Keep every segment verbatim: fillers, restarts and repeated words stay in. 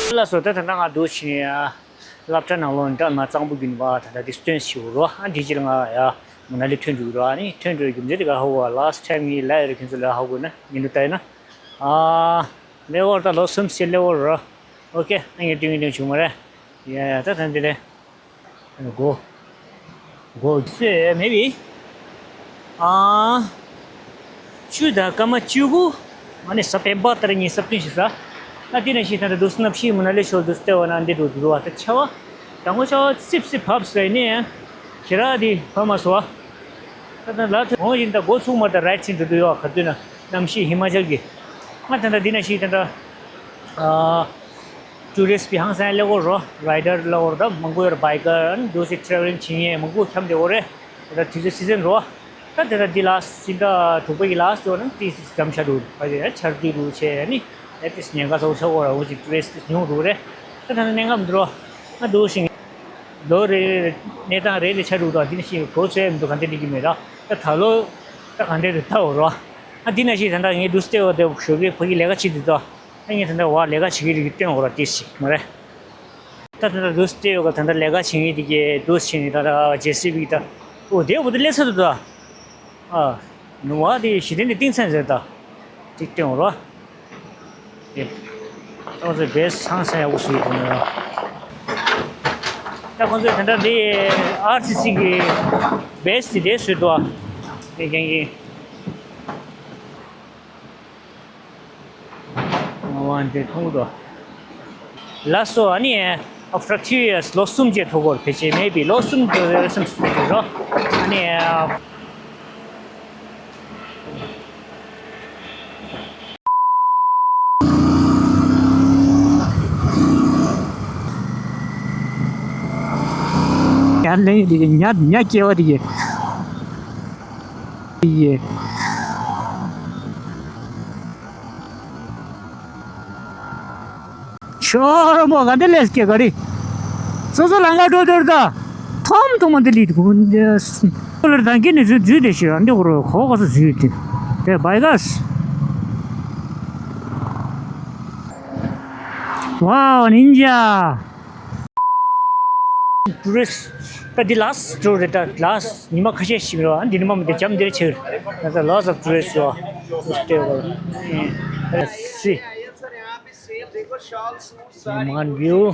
ལགས་སོ། ད་ད་ལྟ་ང་འདུག་ཕྱིན་ཡ། སློབ་གྲྭ་ནང་ལོགས་འདྲ་མ་གཙང་པོ་གྱོན་པ་ད་ལྟ་འདི་སྟོན་ཞིག་རོ། ཨ་འདི་ཅིག་ལ་ང་ཡ་མོ་ན་ལི་ཐོན་འགྲོ་གི་རོ། ཨ་ནི་ཐོན་འགྲོ་རྒྱུ་མཚན་དེ་ག་ཧ་གོ་བ། ལཱསི་ཊི་ཊའིམ་ངའི་ལའི་རེ་ཁྱོད་ཚོ་ལ་ཧ་གོ་ན་ཉིན་དུ་ལྟ་ཡིན་ན། ཨ་ལེ་བོར་ད་ལོ་གསུམ་སེ་ལེ་བོར་རོ། ཨོ་ཀེ། ཨ་ངས་ཏིང་ཏིང་བྱུང་མ་རེད། ཡ་ཡ། ད་ད་འདི་རེད། སྒོ། སྒོ་ཚོས་མེད་པའི། ཨ། བཅུ་དང་སྐར་མ་བཅུ་དགུ། ཨ་ནི་སེབ་ཊེམ་བར་ལྟར་ཉིན་སྲབ་ཐུན་ཞིག་ཟ། ད་དེ་ནང་བཞིན་ད་ལྟ་འདུག་སེ་ནམ་ཕྱི་མོ་ན་ལི་ཤོར་འདུག་སེ་བལྟས་པ་ན་འདི་འགྲོ་འདུག་བ། ད་ཆར་པ། དང་པོ་ཆར་པ་སིབ་སིབ་བབས་ཟེར་ནས། ཁྱེད་རང་འདི་བབས་མ་སོང་བ། ད་ལྟ་ལ་དུ་འོང་བཞིན་ད་འགོ་ཚུགས་མ་ད་རའི་ཌི་ཕྱིན་འགྲོ་འདུག་ཡོད་ག་དུས་ན་གནམ་གཤིས་ཧི་མ་ཅལ་གྱི། ང་ད་ལྟ་འདི་ནང་བཞིན་ད་ལྟ། ཨ། ཊུ་རི་སི་ཊི་པི་ཧང་སང་ལེ་གོ་རོ། རའི་ཌར་ལེ་གོ་རོ། ད་མང་པོ་ཡོད་ར། བྷའི་ཀར་ཨ་ནི་འདུག་སེ་ཊ་རེ་ཝ་ལིང་བྱེད་མཁན་མང་པོ་འཁྱམས་བསྡད་ཡོད་རེད། ད་དུས་ཚོད་སི་ཛན་རོ། ད་དེ་ད་འདི་ལ་སི་ད་དྲུག་པ་གི་ལ་སི་ཊི་ཡོད་ན་ཏི་སི་འཇམ་ཤ་འདུག་བ། དེ་ཆར་དུས་འདུག་བྱས་ཨ་ནི་ཨེ་ཏི་སི་ཉེན་ཁ་ཚ་པོ་ཆགས་ཀྱི་ཡོད་ར། འོ་ཅིག་ཊུ་རི་སི་ཊི་ཉུང་རུ་རེད། ད་ད་ནི་གནས་སྐབས་འདི་རོ། ང་འདུག་ཞིང་། ལོ་རེ་རེ་གནས་སྟངས་རེ་རེ་ཆགས་འདུག་ད་འདི་ནི་ཤིང་གོ་ཚོད་མི་འདུག་ག་འདྲ་འགྲིག་གི་མེད་ར། ད་ད་ལོ་ད་ག་འདྲ་རེ་ད་འོ་རོ། ཨ་འདི་ནང་བཞིན་ད་ལྟ་ངས་འདུག་སེ་བལྟས་པ་དེ་ཞོགས་ཀས་ཕ་གི་ལས་ཀ་བྱེད་དུས་ད། ཨ་ངས་ད་ལྟ་བ་ལས་ཀ་བྱེད་ཀྱི་རིགས་སྟོན་འོ་ར་ཏི་སི་མ་རེད། ད་ད་ལྟ་འདུག་སེ་བལྟས་ཡོད་ག་ད་ལྟ་ལས་ཀ་བྱེད་མཁན་དེ་གས་འདུག་སེ་བྱས་ནས་ད་ལྟ་ཇེ་སི་བི་ད། འོ་དེ་འོ་དེ་སླེབས་ཚར་འདུག་ད། ཨ། ནུ་བ་དེ་གཞི་རྟེན་དེ་བཏིང་ཚར་ཟེར་ད། ཅིག་སྟོན་འོ་ར། ཨེ། ཁོང་ཚོས་བེ་སི་ཧང་སང་ཡག་པོ་བཟོས་འདུག་ནོ། ད་ཁོང་ཚོས་དེ་འདྲ་འདི་ཨར་སི་སི་གི་བེ་སི་དེ་འདྲ་བཟོས་འདུག་ཨ། དེ་རྐྱང་གི། ང་དབང་འདི་མཐོང་གི་འདུག་ལགས་སོ། ཨ་ནི་after three years ལོ་གསུམ་རྗེས་ཐོག་སྐོར་ཕལ་ཆེར་མེད་པའི་ལོ་གསུམ་རེ་སེམས་སུ་འདུག་རོ། ཨ་ནི། ཡར་ལེན་དེ་གི་ཉ་ཉ་སྐྱེ་བ་དེ་གི་དེ་གི་ཤོར་མོ་ག་འདི་ལས་སྐྱེ་ག་རེ། སོ་སོ་ལང་ཀ་འགྲོ་འདོར་ད། ཐོམ་ཐོམ་འདི་ལི་དགོན་ལ་དང་གི་ནི་འཛུལ་འཛུལ་དེ་ཤི་འདི་གོ་རོ་ཁོ་ག་སོ་འཛུལ་དེ། དེ་བྷའི་ག་སི། ཝའོ་ནིན་ཇ། ཊུ་རི་སི་ཊི་ད་འདི་ལ་སི་ཊི་ཊུར་རེད། ད་ལ་སི་ཊི་ཉི་མ་ཁ་ཤས་ཤིག་རེད། འདི་ཉི་མ་མི་འདི་འཇམ་འདིར་ཆེར་ད་ལ་སི་ཊི་ཊུ་རི་སི་ཊི་ཡོད་སྟེ་བར་སི་མང་བིའུ།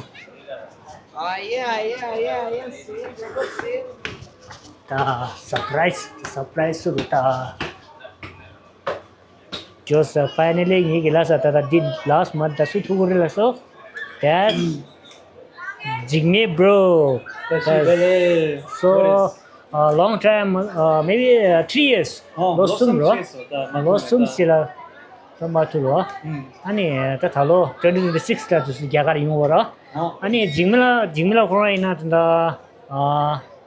ད་སར་པ་རའི་སི་སར་པ་རའི་སི་རུ་ད། ཇོ་ས་ཕའི་ནལ་ལི་ངེད་ཀྱི་ལ་ས་ད་ད་འདི་ལ་སི་མ་ད་སུ་ཐུག་གི་རེད་ལ་སོ། That's Jigme bro. That's you, brother. So, uh, long time, uh, maybe uh, three years. ཨོ། ལོ་གསུམ་རོ། ལོ་གསུམ་ཕྱིན་སོང་ད་མ་ལོ་ཐུག་གསུམ་ནས་ད། ཕྱིན་ལ་ད་མ་ཐུག་རོ། ཨུམ། ཨ་ནི་ད་ད་ལོ་twenty twenty six ལ་དུས་སུ་རྒྱ་གར་ཡོང་བ་རོ། ཨོ། ཨ་ནི་འཇིགས་མེད་ལ་འཇིགས་མེད་ལ་ཁོ་རང་ཡིན་ན་ད་ད་ཨ་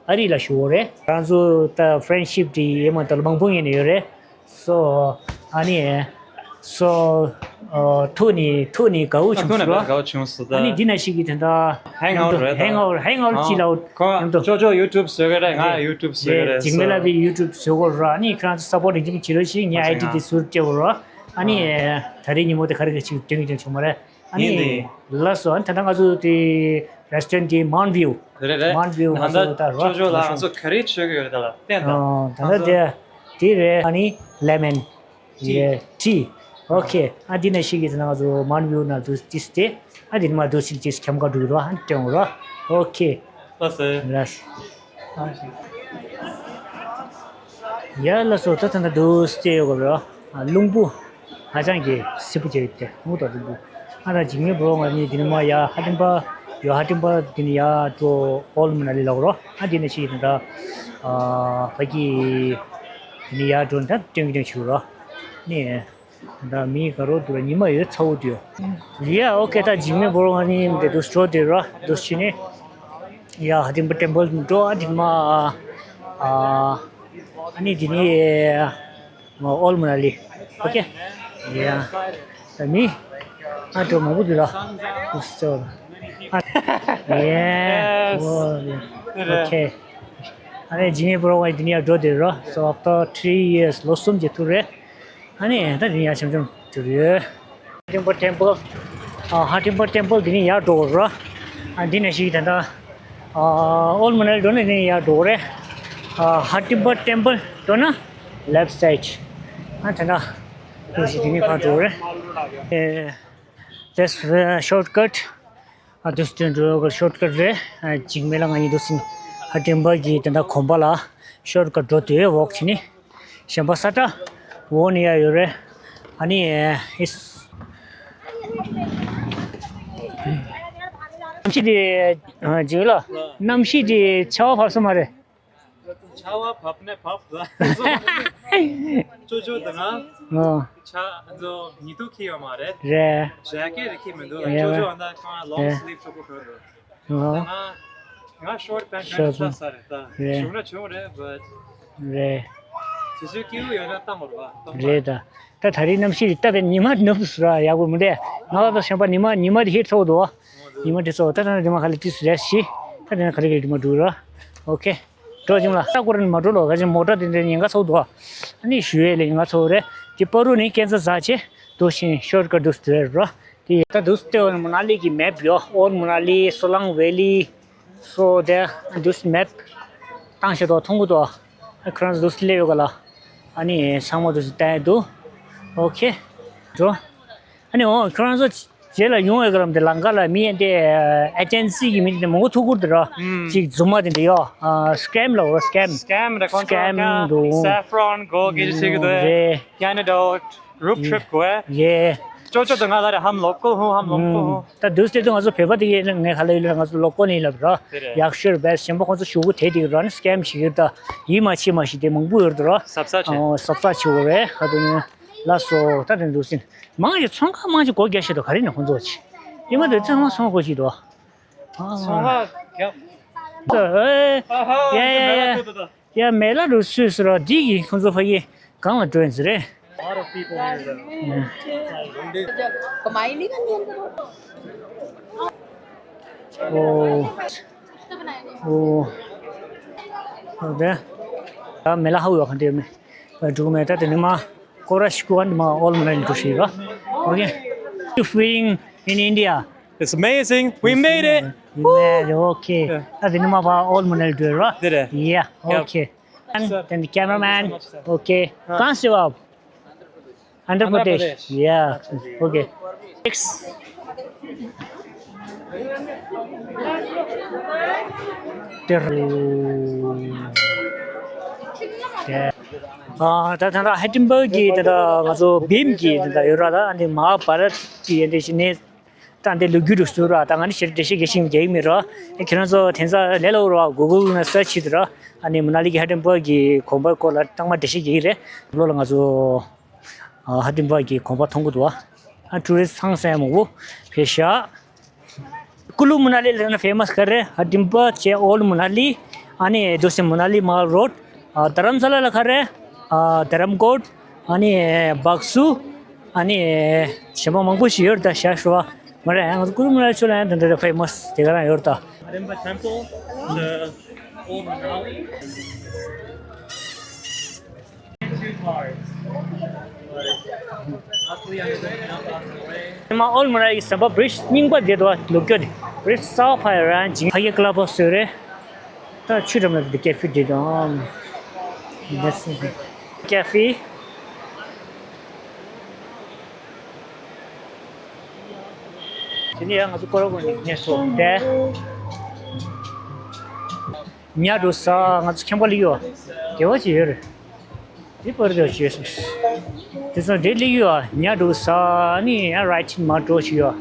ཨ་རི་ལ་བཞུགས་ཡོད་རེད། ང་ཚོ་ད་ཕྲེན་ཤིབ་དེ་ཡེ་མ་ད་ལོ་མང་པོ་ངེས་ནས་ཡོད་རེད། So, ཨ་ནི། So, ཨ། ཐུག་ནི་ཐུག་ནི་དགའ་བོ་ཨ། ཐུག་ནི་བྱུང་སོང་། དགའ་བོ་བྱུང་སོང་ད། ཨ་ནི་འདི་ན་ཞིག་གི་དེ་འདྲ་ཧེང་ཨའུ་ཊི་རེད་ད། ཧེང་ཨའུ་ཊི་ཧེང་ཨའུ་ཊི་ཅི་ལའོ། ཁོ་ཡང་དུ་ཅོ་ཅོ་ཡུ་ཊུབ་བཟོ་གི་རེད། ང་ཡུ་ཊུབ་བཟོ་གི་རེད། འཇིགས་མེད་ལ་བི་ཡུ་ཊུབ་བཟོ་གོ་ར། ཨ་ནི་ཁྱེད་རང་ཚོ་སབ་པོར་ཏི་ཅིག་བྱེད་རོགས་ཞིག་ངས་ཨའི་ཌི་དེ་ཟུར་སྤྲད་གོ་ར། ཨ་ནི་ད་རེས་ཉིན་མོ་དེ་ག་རེ་ག་ཅིག་སྟོན་གི་སྟོན་བྱུང་མ་རེད། ཨ་ནི་ཡིན་ནི། ལགས་སོ། ཨ་ནི་ད་ལྟ་ང་ཚོ་དེ་རེ་སི་ཊོ་རན་ཊི་དེ་མའུན་ཊི་བིའུ། རེད་རེད། མའུན་ཊི་བིའུ་ང་ཚོ་ད་རོ། ཅོ་ཅོ་ལགས་ང་ཚོ་ག་རེ་མཆོད་གི་ཡོད་རེད་ད་ལ་བསྟན་དང་། ཨ་ད་ལྟ་དེ་དེ་རེད། ཨ་ནི་ལེ་མོན། ཊི། ཡེ་ཊི། ཨོ་ཁེ། ཨ་འདི་ནས་ཤིག་གི་ང་ཚོ་མའུན་ཊི་བིའུ་ནང་དུ་ཏིས་ཏེ། ཨ་འདི་ནས་མ་དུ་ཞིག་ཅིག་ཁྱམས་ཁ་འགྲོ་གི་རོ། ཨ་ནི་སྟོན་རོ། ཨོ་ཁེ། ལགས་སོ། ལགས། ཡ་ལགས་སོ། ད་ད་ད་དུ་སྟེ་ཡོད་གི་རོ། ཨ་རླུང་བུ་ཧ་ཅང་གི་སིབ་པོ་བྱས་ཡོད་དེ་རླུང་བུ་དང་རླུང་བུ། ཨ་ད་འཇིགས་མེད་བོ་ང་ནི་འདི་ནས་མ་ཡ་ཧ་ཏིང་པ་ཡོ་ཧ་ཏིང་པ་འདི་ནས་ཡ་ཏོ་ཨོལ་མ་ན་ལི་ལོག་རོ། ཨ་འདི་ནས་ཤིག་ད་ད་ཨ་ཕ་གི་འདི་ནས་ཡ་ཏོ་ད་སྟོན་གི་སྟོན་ཆུ་རོ། ནི། ད་མི་ག་རོ་འདུག་ལ་ཉི་མ་ཡོད་ཚ་བོ་འདུག་ཡོ། ཡ་ཨོ་ཁེ། ད་འཇིགས་མེད་བོར་ང་ནི་འདི་དུ་སྤྲོ་འདི་རོ་དུ་ཕྱིན་ནས། ཡ་ཧ་ཏིང་པ་ཊེམ་པལ་འགྲོ། ཨ་འདི་མ་ཨ་ཨ་ནི་འདི་ནི་ཨོལ་མ་ན་ལི། ཨོ་ཁེ། ཡ་ད་མི་ཨ་འགྲོ་མང་པོ་འདུག་ལ་དུ་སྤྲོ། ཨ་ཡེ་ཨོ་ཨོ་ཁེ། ཨ་ནི་ཇི་མི་པོ་རོ་ཝའི་འདི་ནས་ཡར་འགྲོ་དེ་རོ། So after three years, ལོ་གསུམ་གྱི་ཐུག་རེད། ཨ་ནི་ད་འདི་ནས་ཡར་འཆམ་འཆམ་འགྲོ་རེད། ཧ་ཏིམ་པ་ཊེམ་པལ། ཨ་ཧ་ཏིམ་པ་ཊེམ་པལ་འདི་ནས་ཡར་འགྲོ་རོ། ཨ་འདི་ནས་ཞིག་ད་ད་ཨ་ཨོལ་མ་ན་ལི་འགྲོ་ན་འདི་ནས་ཡར་འགྲོ་རེད། ཨ་ཧ་ཏིམ་པ་ཊེམ་པལ་འགྲོ་ན་ལེབ་སའིཌ། ཨ་ད་ད་འགྲོ་ཞིག་འདི་ནས་ཕར་འགྲོ་རེད། ཨེ། That's a shortcut. ཨ་དུས་སྟོན་འགྲོ་གི་ཤོར་ཀཊ་རེད། ཨ་འཇིགས་མེད་ལ་ང་གཉིས་འདུག་སེ་ཧ་ཏིམ་པ་གི་དེ་འདྲ་གོམ་པ་ལ་ཤོར་ཀཊ་འགྲོ་དུས་ཝོག་བྱས་ནས་གཞན་པ་ས་ཁྲ་འོག་ནས་ཡར་ཡོད་རེད། ཨ་ནི་ཨིས་གནམ་གཤིས་དེ་འཇིགས་ལ་གནམ་གཤིས་དེ་ཆར་པ་བབས་ས་མ་རེད། ཆར་པ་བབས་ནས་བབས་ལ། ཅོ་ཅོ་དང་ང་། ཨོ། ཆ་ཚོ་ཉི་གདུགས་ཁྱེར་ཡོད་མ་རེད། རེད། ཇེ་ཀེ་ཊི་རེ་ཁྱེར་མི་འདུག་ལ། རེད། ཅོ་ཅོ་ཨ་ད་ཁོང་ལོང་སི་ལིབ་ཚོ་པོ་ཁྱེར་འདུག་ཨོ། ང་ང་ཤོར་པེན་ཊི་ཤོར་ཁྱེར་པེན་ཆགས་ས་རེད་ད། རེད། བྱུང་ན་བྱུང་རེད་བཊ། རེད། སོ་སོའི་སྐྱིད་པོ་ཡོད་ན་བཏང་བ་རེད་བ། རེད་ད། ད་ད་རེས་གནམ་གཤིས་རེད་ད། ཉི་མ་ནུབ་སོང་ར་ཡག་པོ་མི་འདུག་ང་ལ་ད་བྱམས་པ་ཉི་མ་ཉི་མ་དེ་ཧིཊ་ཚ་པོ་འདུག་ཉི་མ་དེ་ཚ་པོ་ད་ད་ཉི་མ་ག་ལེ་ཏིས་རེད་ཤི། ད་དེ་ན་ག་ལེ་གི་ཉི་མ་འགྲོ་ར། ཨོ་ཁེ། འགྲོ་ཅིང་ལ་ལྟ་སྐོར་ནི་མ་འགྲོ་ལོ། ག་ཅིག་མོ་ཊ་དེ་འདྲའི་ཉེན་ཁ་ཚ་པོ་འདུག་ཨ་ནི་ཞུ་ཡས་ལས་ཉེན་ཁ་ཚ་པོ་རེད། དེ་པ་རུ་ནི་སྐས་འཛེག་ཟ་བྱས་འགྲོ་ཞིང་ཤོར་ཀཊ་འདུག་སེ་རེད་ར། དེ་ད་འདུག་སེ་ལྟོས་མོ་ན་ལི་གི་མེབ་ཡོད། ཨོལ་མོ་ན་ལི། སོ་ལང་ཝེ་ལི། སོ་དེ་འདུག་སེ་མེབ་བཏང་བཞག་འདུག་མཐོང་གི་འདུག་ཨ་ཁོ་རང་ཚོ་འདུག་སེ་སླེབས་ཡོད་ག་ལ། ཨ་ནི་ཚང་མ་འདུག་སེ་བལྟས་འདུག་ཨོ་ཁེ། འགྲོ། ཨ་ནི་འོ་ཁོ་རང་ཚོ་རྗེས་ལ་ཡོང་བའི་སྐབས་དེ་ལམ་ཁ་ལ་མི་ཡན་ཏེ་ཨེ་ཇེན་སི་གི་མི་དེ་མང་པོ་ཐུག་གི་འདུག་ར། ཨུམ། ཅིག་རྫུན་མ་དེ་འདྲ་ཡོད། ཨ་སི་ཀེམ་ལབ་ར། སི་ཀེམ། སི་ཀེམ་རེད། ཁོང་ཚོ་སི་ཀེམ་འདུག་སེ་ཕ་རོན་གོ་གི་ཅིག་འདུག་རེད། ཀེ་ན་ཌ་རུབ་ཊི་རིབ་གོ་ཨེ། ཡེ། ཅོ་ཅོ་དང་ང་ལ་རེ་ཧམ་ལོ་ཀལ་ཧུ་ཧམ་ལོ་ཀལ་ཧུ། ད་དུས་དེ་དུས་ང་ཚོ་བོད་པ་དེ་ཡིན་ན་ངས་ག་ལ་ཡིན་ལ་ང་ཚོ་ལོ་ཀལ་ནས་ལབ་ར། དེ་རེད། ཡག་ཤོས་རེད། བས་གཞན་པ་ཁོང་ཚོ་ཞུ་གི་དེ་དེ་ར་ནི་སི་ཀེམ་ཞིག་ཡོད་ད། ཡིད་མ་ཆེས་མ་ཞིག་དེ་མང་པོ་ཡོད་ར། ཟབ་ས་ཆེ། ཨོ་ཟབ་ས་ཆེ་བོ་རེད། ཧ་དུ་ནི་ལ་སོ་ད་དེ་འདུག་སེ། མང་ཆེ་ཚོང་ཁང་མང་ཆེ་སྒོ་རྒྱག་ཤེས་དོ་ག་རེ་ནས་ཁོང་ཚོ་ཆེ། ཡིན་མ་དེ་ཚང་མ་ཚོང་སྒོ་ཞིག་དོ། ཚོང་ཁང་རྒྱབ། ཨ་ཧ། ཡ་ཡ་ཡ། ཡ་མེ་ལ་རུ་སུས་སུ་ར་འདི་གི་ཁོང་ཚོ་ཕ་གི་གང་ལ་འགྲོ་ཡིན་ཟེར་རེད། ཨོ། ཨོ། ཨོ་དེ། ཡ་མེ་ལ་ཧ་ཡོད་ཁན་དེ་མེ། འགྲོ་མེད་ད་དེ་ནི་མ། ཀོ་ར་ཤི་ཀུ་ཨན་མ་ཨོལ་མ་ན་ལི་འགྲོ་ཤི་ར། Okay. You feeling in India? It's amazing. We made it. We made it. Okay. Yeah. ད་དེ་ནི་མ་པ་ཨོལ་མ་ན་ལི་འགྲོ་ར། དེ་རེད། Yeah. Yep. Okay. And then the cameraman. Okay. Huh. Can't give up. Andhra Pradesh. Andhra Pradesh. Yeah. Okay. Next. ཨ་ད་ད་ད་ཧ་ཏིམ་བྷག་གི་ད་ད་ང་ཚོ་བིམ་གི་ད་ད་ཡོད་ར། ད་ཨ་འདི་མ་ཧཱ་བྷ་རད་གི་ཨ་འདི་ཞིག་ནས་ད་འདི་ལོ་རྒྱུས་རུ་སུ་ར། ད་ང་ནི་ཞེ་འགྲེལ་བཤད་རྒྱག་ཤེས་ཀྱི་མི་ར། ཁྱེད་རང་ཚོ་དེང་སང་ལས་སླ་པོ་ར། གུ་གལ་ན་སར་ཆི་དུ་ར། ཨ་ནི་མ་ན་ལི་གི་ཧ་ཏིམ་བྷག་གི་གོམ་པ་སྐོར་ལ་གཙང་མ་འགྲེལ་བཤད་རྒྱག་གི་རེད། ལོ་ལ་ང་ཚོ་ཨ་ཧ་ཏིམ་བྷག་གི་གོམ་པ་མཐོང་གི་འདུག་ཨ་ཊུ་རི་སི་ཊི་ཚང་ས་ཡ་མང་པོ་ཕེབས་ཤག་ཀུ་ལུ་མ་ན་ལི་ལ་ན་ཕེ་མ་སི་ག་རེ། ཧ་ཏིམ་བྷག་བྱས་ཨོལ་མ་ན་ལི། ཨ་ནི་འདུག་སེ་མ་ན་ལི་མ་རོཌ། ཨ་དྷ་རམ་ས་ལ་ལ་ག་རེ། ཨ་དྷ་རམ་ཀོཊ། ཨ་ནི་བག་སུ། ཨ་ནི་གཞན་པ་མང་པོ་ཞིག་ཡོད་རེད་ད་ཤ་ཤོ་བ། མ་རེད། ང་ཚོ་ཀུ་ལུ་མ་ན་ལི་ཆུ་ལ་ཡང་དེ་འདྲ་ཕེ་མ་སི་དེ་ག་རང་ཡོད་རེད་ད། Marimba Temple, the old Manali. ཉི་མ་ཨོལ་མ་ན་ལི་གི་ཟམ་པ་བྷི་རིཇ་རྙིང་པ་བསྡད་འདུག་ལོ་རྒྱུས་དེ་བྷི་རིཇ་གསར་པ་ཕར་ཡོད་ར། ཇིང་ཕ་གི་ཀླ་པ་བཟོས་རེད། ད་ཆུ་འགྲམ་ལ་འདི་ཀེ་ཕེ་འདི་དང་། ཀེ་ཕེ། དེ་ནས་ཡང་ང་ཚོ་ཀོ་ར་གོ་ནས་ངལ་གསོ་བསྡད། ཉལ་འགྲོ་ས་ང་ཚོ་ཁྱིམ་པ་ལ་ཡོད། དགེ་བ་ཅིག་ཡོད་རེད། དེ་པར་དུ་བྱས་སོང་། དེ་ཚོ་འདི་ལ་ཡོད། ཉལ་འགྲོ་ས་ནི་ཡང་རའི་ཊི་མ་འགྲོ་ཞིག་ཡོད།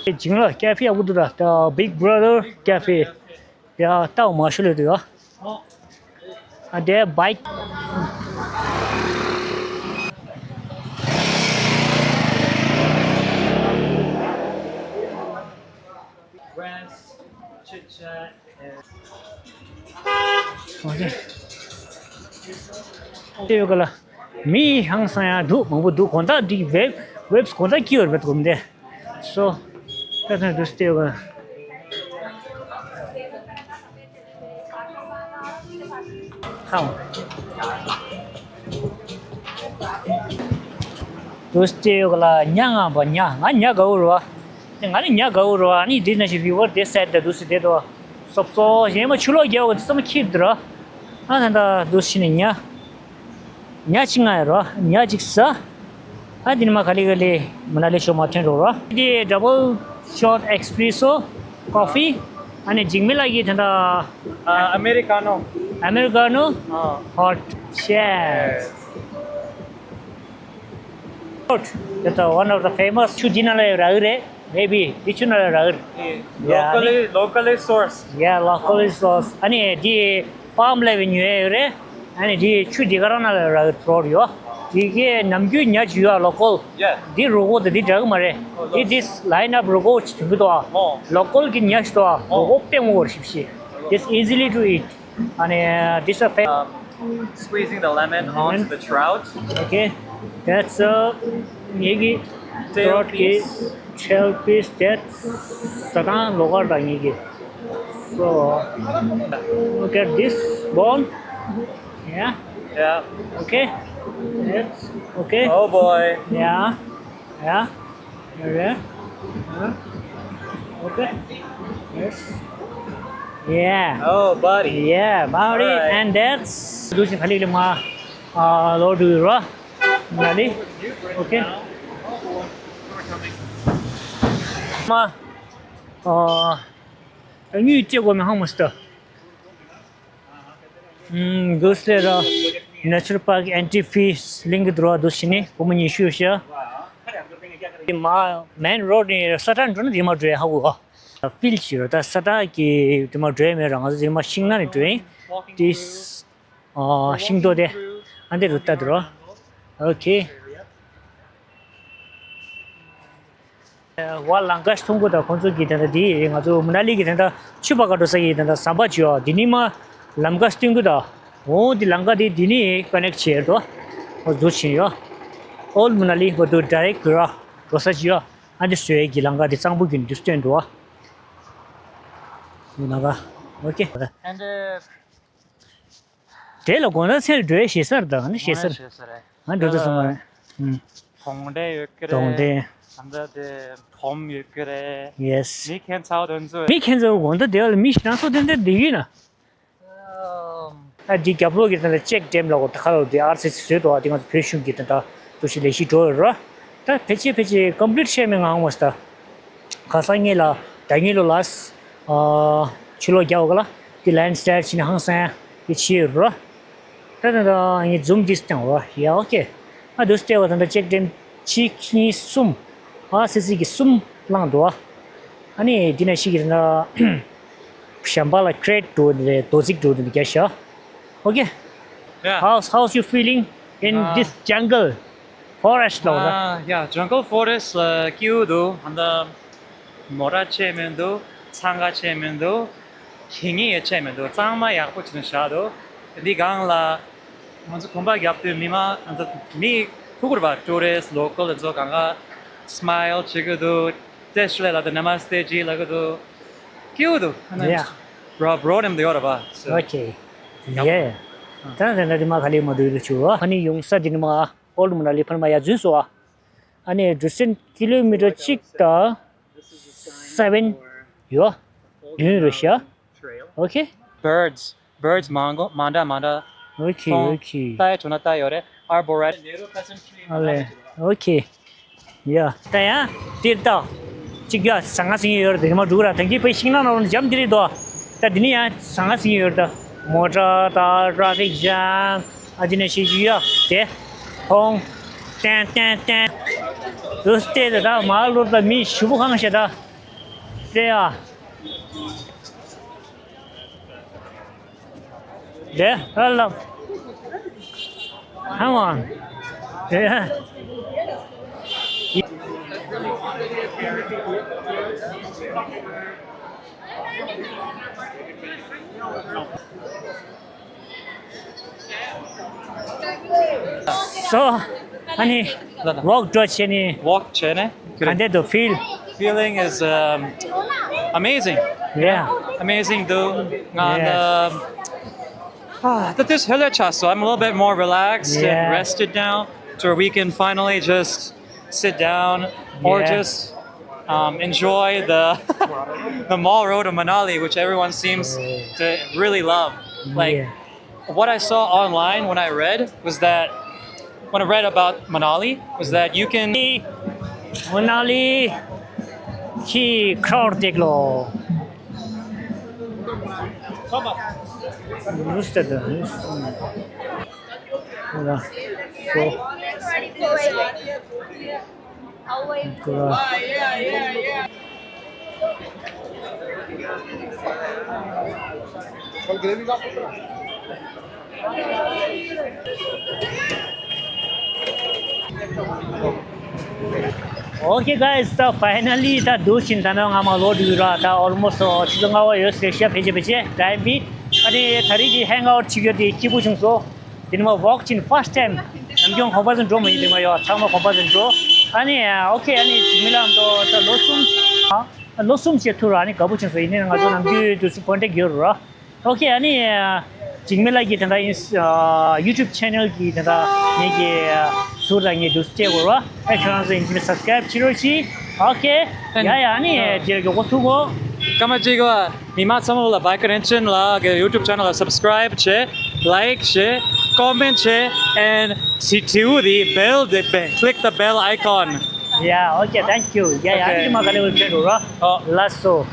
དེ་ཇིང་ལ་ཀེ་ཕེ་ཡག་པོ་འདུག་ད་ད་Big Brother Cafe། ཡ་ལྟ་བ་མ་ཤོ་ལེ་འདུག་ཡ། ཨ་དེ་བྷའིཀ་ཨོ་ཁེ། དེ་ཡོད་ག་ལ། མི་ཧང་སང་ཡང་འདུག་མང་པོ་འདུག་དགོང་དག་འདི་ཝེབ་ཝེབ་དགོང་དག་སྐྱིད་པ་རེད་པས་དགོང་དེ། སོ། ད་ཐེངས་འདུག་སྟེ་ཡོད་ག་ལ། ཁམ། དུས་དེ་ཡོད་ལ་ཉ་ང་བ་ཉ་ང་ཉ་དགའ་བོ་རེད་བ། ང་ནི་ཉ་དགའ་བོ་རེད་བ། ནི་འདི་ན་ཞིག་རི་བར་དེ་སད་དེ་དུས་སུ་དེ་དོ། སོབ་སོ་གཞན་མ་ཆུ་ལོག་རྒྱག་བ་དེ་ཚང་མ་ཁྱིར་དུ་ར། ཨ་ད་ད་དུས་ཕྱི་ནས་ཉ། ཉ་གཅིག་ང་ཡོད་ར་ཉ་གཅིག་ཟ། ཨ་འདི་ནི་མ་ག་ལེ་ག་ལེ་མ་ན་ལི་ཤོ་མ་ཐོན་འགྲོ་ར། འདི་double shot espresso coffee. ཨ་ནི་འཇིགས་མེད་ལགས་ཀྱིས་དེ་འདྲ། ཨ་ཨ་མེ་རི་ཀ་ནོ། ཨ་མེ་རི་ཀ་ནོ། ཨ། Hot. Cheers. Hot. That's one of the famous. ཆུ་འདི་ནང་ལ་ཡོད་ར་གི་རེད། Maybe འདི་ཆུ་ནང་ལ་ར་གི་རེད། Yeah. Locally, locally sourced. Yeah, locally sourced. ཨ་ནི་འདི་farm ལ་བའི་ཉོས་ཡོད་རེད། ཨ་ནི་འདི་ཆུ་འདི་ག་རང་ནང་ལ་ར་གི་འཕྲོ་ཡོད། འདི་གའི་ནམ་རྒྱུན་ཉ་ཅིག་ཡོད་ལོ་ཀོལ། Yeah. འདི་རུ་གོ་དང་འདི་འདྲ་གི་མ་རེད། འདི་འདི་ལའིན་ཨབ་རུ་གོ་ཅིག་དུ་གི་དོ། ལོ་ཀོལ་གི་ཉ་ཞིག་དོ། རུ་གོ་དཔེ་མོ་གོ་ཞིབ་ཤི། It's easily to eat. ཨ་ནི་འདི་ས་ཕེ། Um, squeezing the lemon onto the trout. Okay. That's a ངེད་ཀྱི་trout གི་tail piece. That's ས་ཁང་ལོ་ཀོལ་དང་ངེད་ཀྱི། So, look at this bone. Yeah. Yeah. Okay. That's okay. Oh boy. Yeah. Yeah. Yeah. Yeah. Okay. Yes. Yeah. Oh, buddy. Yeah, buddy. All right. And that's. Do you feel it, ma? Uh, Lord, do you, uh, Nali? Okay. Ma. Uh, you take one, how much? ཨུམ། གུ་སེ་ར་Nature Park entry fee གླེང་གི་འདུག་ར། འདུག་ཕྱི་ནས་སྒོར་མོ་ཉི་ཤུ་ཤ། དེ་མ་main road ནས་ས་ཁྲ་འགྲོ་ན་དེ་མ་འགྲོ་ཡ་ཧ་གོ་ཨ། ཕིལ་ཞིག་ར་ད་ས་ཁྲ་གི་དེ་མ་འགྲོ་ཡ་མེད་ར། ང་ཚོ་དེ་མ་ཤིང་ནགས་ནས་འགྲོ་ཡིན། དེ་ཨ་ཤིང་ཏོག་དེ་ཨ་འདི་རུ་ལྟ་འདུག་ར། ཨོ་ཁེ། ཝ་ལམ་ཀ་ཞིག་མཐོང་གི་འདུག་ཁོང་ཚོ་གི་དེ་འདྲ་དེ་ང་ཚོ་མ་ན་ལི་གི་དེ་འདྲ་ཆུ་ཕར་ཁ་འགྲོ་ས་གི་དེ་འདྲ་ཟམ་པ་ཅིག་ཡོད། དེ་ནི་མ་ལམ་ཀ་སྟོན་གི་འདུག་འོ་དེ་ལམ་ཀ་དེ་དེ་ནི་ཀོ་ནེག་བྱས་འགྲོ། འོ་འདུག་ཕྱིན་ཡོད། ཨོལ་མ་ན་ལི་བར་དུ་ཌའི་རེག་གི་ར་འགྲོ་ས་ཅིག་ཡོད། ཨ་འདི་བཟོས་ཀྱི་ལམ་ཀ་དེ་གཙང་པོ་གི་འདུག་སྟོན་འགྲོ། འདུག་ལམ་ཀ། ཨོ་ཁེ། And, uh, དེ་ལ་དགོང་དག་ཚེ་འགྲོའི་ཞེ་སར་དང་ནི་ཞེ་སར། ཞེ་སར་རེད། ང་འགྲོ་དུ་སོང་བ་རེད། ཨུམ། གྲོང་སྡེ་ཡོད་ཀྱི་རེད། གྲོང་སྡེ། ད་ལྟ་དེ་གྲོམ་ཡོད་ཀྱི་རེད། Yes. མི་ཁྱེད་ཚོ་དོན་ཚོ། མི་ཁྱེད་ཚོ་དགོང་དག་དེ་ལ་མི་སྣ་ཚོགས་དེ་འདྲ་བསྡད་ཡོད་ན། ཨ་འདི་རྒྱབ་ལོགས་ཀྱི་དེ་ལ་ཅེག་ཌེམ་ལ་གོ་ད་ཁ་ལོ་དེ་ཨར་སི་སི་བཟོས་འདུག་ཨ་དེ་ང་ཚོ་བོད་གཞུང་གི་དེ་འདྲ་འདུ་ཤེས་ལས་གཞི་འགྲོ་ཡོད་ར། ད་ཕལ་ཆེར་ཕལ་ཆེར་ཀོམ་པི་ལིཊ་བྱས་མེད་ང་ཧང་མ་སི་ད། ཁ་སང་ངེད་ལ་ད་ངེད་ལོ་ལ་ཨ་ཆུ་ལོག་རྒྱག་ག་ལ་དེ་ལེན་སི་ལའིཌ་བྱས་ནས་ཧང་སང་དེ་བྱས་ཡོད་ར། ད་ད་ད་ངས་ཛུམ་དེ་བཏང་བ་ཡ་ཨོ་ཁེ། ཨ་དུ་སྟེ་བ་ད་ད་ཅེག་ཌེམ་གཅིག་གཉིས་གསུམ་ཨ་སི་སི་གི་གསུམ་བླངས་འདུག་ཨ་ནི་འདི་ན་ཤི་གི་ད་ཤམ་པ་ལ་ཁྲེད་འགྲོ་ནི་རེད། རྡོ་རྫིག་འགྲོ་ནི་རྒྱ་ཤ། Okay. Yeah. How's how's you feeling in uh, this jungle, forest ལ། Ah, yeah, jungle forest ལ་སྐྱིད་པོ་འདུག་ཨ་ད་མོ་ཊ་ཆེ་མི་འདུག་ཚང་ཁ་ཆེ་མི་འདུག་ཁྱི་ངན་ཡང་ཆེ་མི་འདུག་གཙང་མ་ཡག་པོ་བྱས་ནས་བཞག་འདུག་འདི་སྒང་ལ་ང་ཚོ་གོམ་པ་རྒྱབ་དུས་མི་མང་ང་ཚོ་མི་ཐུག་ར་བ་ཊུ་རི་སི་ལོ་ཀལ་ཚོ་གང་ག་སི་མའིལ་བྱེད་ཀྱི་འདུག་ཏེ་ཤུ་ལེ་ལ་དེ་ནམ་སྟེ་ཇི་ལབ་ཀྱི་འདུག་སྐྱིད་པོ་འདུག་ཨ་ནི་Yeah. རོ་བྲོ་རེམ་དུ་ཡོད་ར་བ། Okay. Yeah. ད་ནི་ད་ནི་མ་ག་ལེ་མ་འདུག་ཆུ་བ་ཨ་ནི་ཡོང་ས་དེ་ནི་མ་ཨོལ་མ་ན་ལི་ཕར་མ་ཡར་འཛུལ་སོང་བ། ཨ་ནི་ཌི་སི་ཊེན་སི་ཀི་ལོ་མི་ཊར་གཅིག་དང་སེ་བེན་ཡོད། བདུན་རེད་ཤག Okay. Birds. Birds མང་གོ་མ་འདྲ་མ་འདྲ། Okay, okay. ལྟ་ཡ་བྱུང་ན་ལྟ་ཡོད་རེད། Arboretum. ཨ་ལེ། Okay. ཡ། ད་ཡང་དེར་ལྟ། གཅིག་ཡ་ཟ་ང་ཟིན་གྱི་ཡོད་རེད་དེ་མ་འགྲུག་ར། ད་གིན་པའི་ཤིང་ནགས་ནང་འཇམ་དེ་རེད་དོ། ད་དེ་ནི་ཡང་ཟ་ང་ཟིན་གྱི་ཡོད་རེད་ད། མོ་ཊ་ད་ཊ་ཕིག་ཇམ་ཨ་དེ་ནས་ཤེས་ཀྱི་ཡ་དེ། ཧོང་ཏན་ཏན་ཏན། དུ་སྟེ་ད་མ་ལོར་ད་མི་ཞུ་བོ་ཁང་ཤ་ད། དེ་ཡ། དེ་ཧ་ལམ། Come on. དེ། So, ཨ་ནི་ལ་ལ། ཝོག་འགྲོ་བྱས་ནི་ཝོག་བྱས་ནས་ག་འདྲ་འདུག་ཕིལ། Feeling is, um, amazing. Yeah. Amazing འདུག་ང་ད། Yes. Ah, that this area, so I'm a little bit more relaxed and Yeah. rested now, so we can finally just sit down or Yeah. just um, enjoy the the mall road of Manali, which everyone seems to really love. Like Yeah. what I saw online when I read was that when I read about Manali was that you can Manali ki crowd देख लो। Rooster the rooster. Hold on. So, hold on. Okay guys, ད finally ད་འདུག་ཕྱིན། ད་ནང་ང་མ་ལོ་དུས་ར་ད་almost ཆུ་ཚོད་ལྔ་པ་ཡོད་ཟེར་ཤག་ཕལ་ཆེར་ཕལ་ཆེར་time བི། ཨ་ནི་ད་རེས་ཀྱི་hang out བྱེད་རྒྱུ་དེ་སྐྱིད་པོ་བྱུང་སོང་། དེ་ནི་མ་walk ཕྱིན་first time། ནམ་རྒྱུན་གོམ་པ་ཚོ་འགྲོ་མ་ཡིན། དེ་མ་ཡོད་ཚང་མ་གོམ་པ་ཚོ་འགྲོ། ཨ་ནི་okay ཨ་ནི་འཇིགས་མེད་ལགས་འདུག་ད་ལོ་གསུམ། ཨ་ལོ་གསུམ་བྱས་ཐུག་ར། ཨ་ནི་དགའ་པོ་བྱུང་སོང་། ཡིན་ནའི་ང་ཚོ་ནམ་རྒྱུན་དུས་སུ་contact ཡོད་ར། Okay ཨ་ནི་འཇིགས་མེད་ལགས་ཀྱི་དེ་འདྲ་ཡིན། YouTube channel གི་དེ་འདྲ་ངེད་ཀྱི་ཟུར་ལ་ངས་འདུག་སྤྲད་དགོས་ར། ཨེ་ཁྱོད་རང་ཚོ་ཡིན་གྱི་subscribe བྱེད་རོགས་གྱིས། Okay ཡ་ཡ་ཨ་ནི་དེར་མགྱོགས་པོ་ཐུག་གོ། སྐར་མ་གཅིག་གོ། མི་མང་ཚང་མ་ལ་བྷའི་ཀ་རན་ཆན་ལགས་ཀྱི་YouTube channel ལ་subscribe བྱེད། Like བྱེད། Comment བྱེད། And སི་ཊི་ཝི་དེ་bell དེ་click the bell icon. Yeah okay thank you. ཡ་ཡ་ཨ་ནི་མ་ག་ལེ་བའི་ཕེབས་རོགས་ར། ལགས་སོ།